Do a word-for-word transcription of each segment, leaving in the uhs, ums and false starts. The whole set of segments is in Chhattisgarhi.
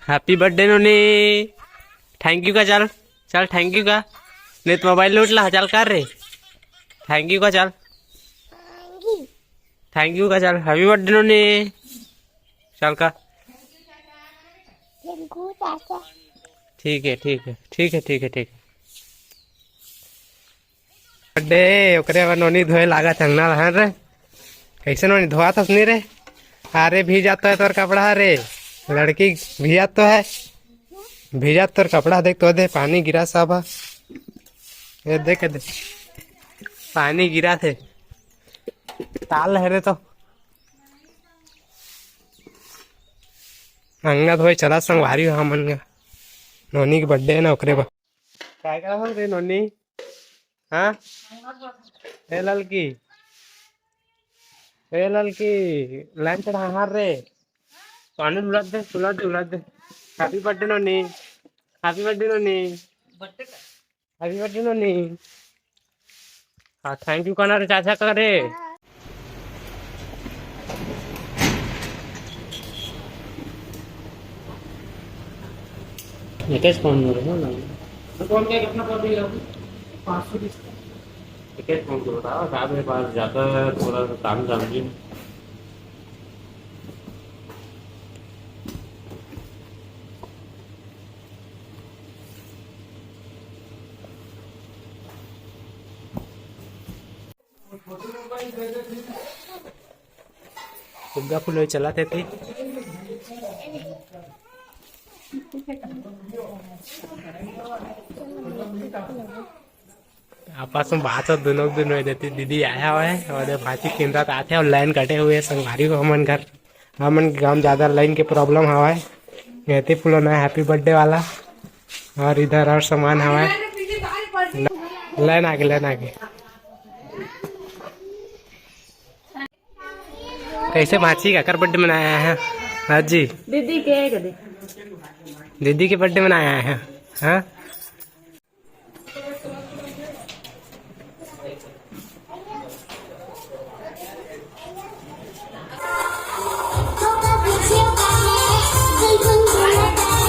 Happy birthday नोनी। Thank you का चल, चल thank you का, नहीं तो मोबाइल लूट ला। चल कर रे, thank you का चल, thank you का चल। Happy birthday नोनी। चल का। ठीक है, ठीक है, ठीक है, ठीक है, ठीक है। बर्थडे ओकरे बर नोनी धोए लागत अंगना ल, हाँ रे। कैसे नोनी धोआत हस नी रे? अरे भीजात तो है तोर कपड़ा रे, लड़की भीजात तो है। भीजात तोर कपड़ा देख तो दे, पानी गिरा सब। ये देख दे, पानी गिरा थे। ताल है रे तो। अंगना धोए चला संगवारी हो हमन गा। नोनी के बर्थडे है ना ओकरे बर। काय करत हन रे नोनी? हाँ? ए ललकी, ए ललकी, लाइन चढ़ा हार रे। पानी उलट दे, उलट दे, उलट दे। Happy birthday नोनी, happy birthday नोनी, happy birthday नोनी। हाँ, thank you कहना रे चाचा का रे। एकेच पाँच सौ रुपये ना। कौन क्या कितना पड़ रही है अभी? पाँच सौ बीस। एकेच पाँच सौ बताओ, रात में पास जाता है, थोड़ा सा काम जाम जी। फुग्गा फुलोई चलत हे ते। आपस में बात हो दोनों, दोनों देती दीदी आया हुआ है और ये भांची केंद्रा आते हैं और लाइन कटे हुए हैं संगवारी हो हमन घर। हमन के गांव ज्यादा लाइन के प्रॉब्लम हवा है, एती फुलोना है हैप्पी बर्थडे वाला। और इधर और सामान हवा है। लाइन आगे, लाइन आगे। कैसे भांची काकर बर्थडे मनाया है? हाँ जी। दीदी के कदे। दीदी के बर्थडे मनाया है। हाँ।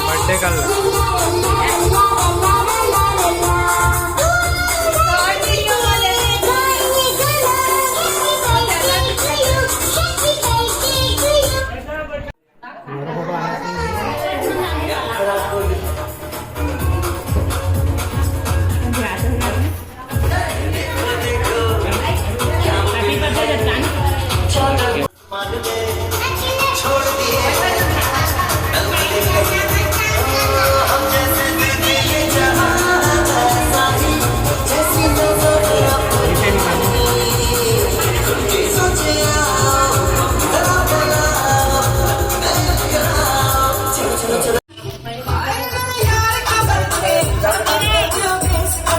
बर्थडे कर लो।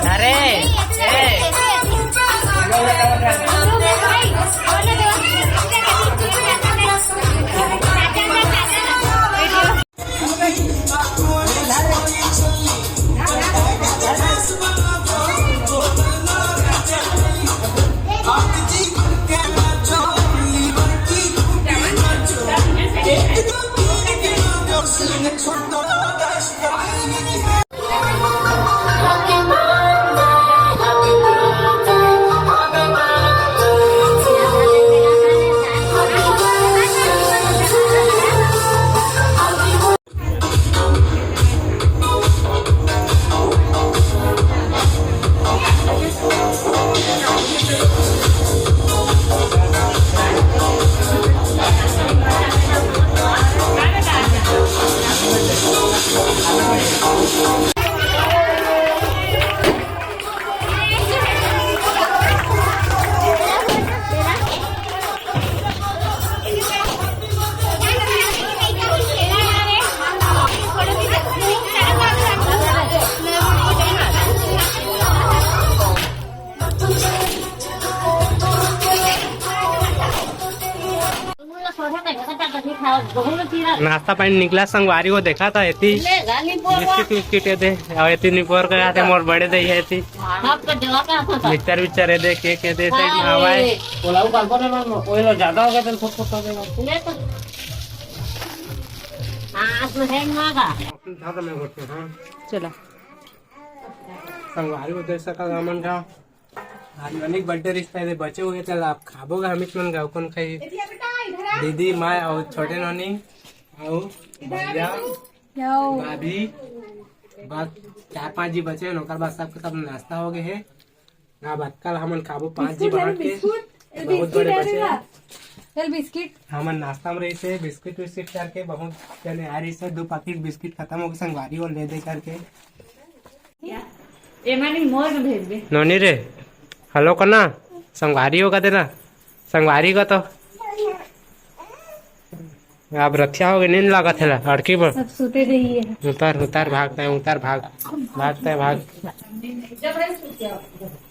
अरे, ए। नाश्ता पानी निकला संगवारी हो, देखा था एती बिस्किट उस्किट ए दे, और एती निपोर का आते मोर बड़े दे है एती। मिक्सचर विक्सचर ए दे, केक ए दे, साइड में हवा है। ओला उ काल पर ना, ओला ज्यादा हो गया तो छोट छोट हो जाएगा। आज में हैंग मागा। अपन था तो मैं करते हाँ। चला। संगवारी को देख सका हमन का। आज ननी के बर्थडे रिश्ता है, बचे हुए चल आप खाबो गा, हमीच मन गाँव कौन खाई? दीदी, माँ और छोटे नोनी और भैया, भाभी, बस चार पांच जी बचे हैं। ओकर बाद सबके सब नाश्ता हो गए है। अब अतका ल हमन खाबो पांच जी बिस्कुट है, बांट के। बिस्कुट, बहुत बिस्कुट बड़े है बचे ना। हैं। चल बिस्किट। हमन नाश्ता में रही से बिस्किट विस्किट करके बहुत जने आ रही से, दो पैकेट बिस्किट खत्म हो गए, संगवारी और ले दे करके। एमा नहीं, मोर में भेज दे। नोनी रे, हेलो करना, संगवारी होगा तेरा, संगवारी का तो। अब रथिया हो गए, नींद लागत है ला, अड़की पर। सब सुते रही है। उतर, उतर, भागता है, उतर, भाग, भागता है, भाग। जब है सुते।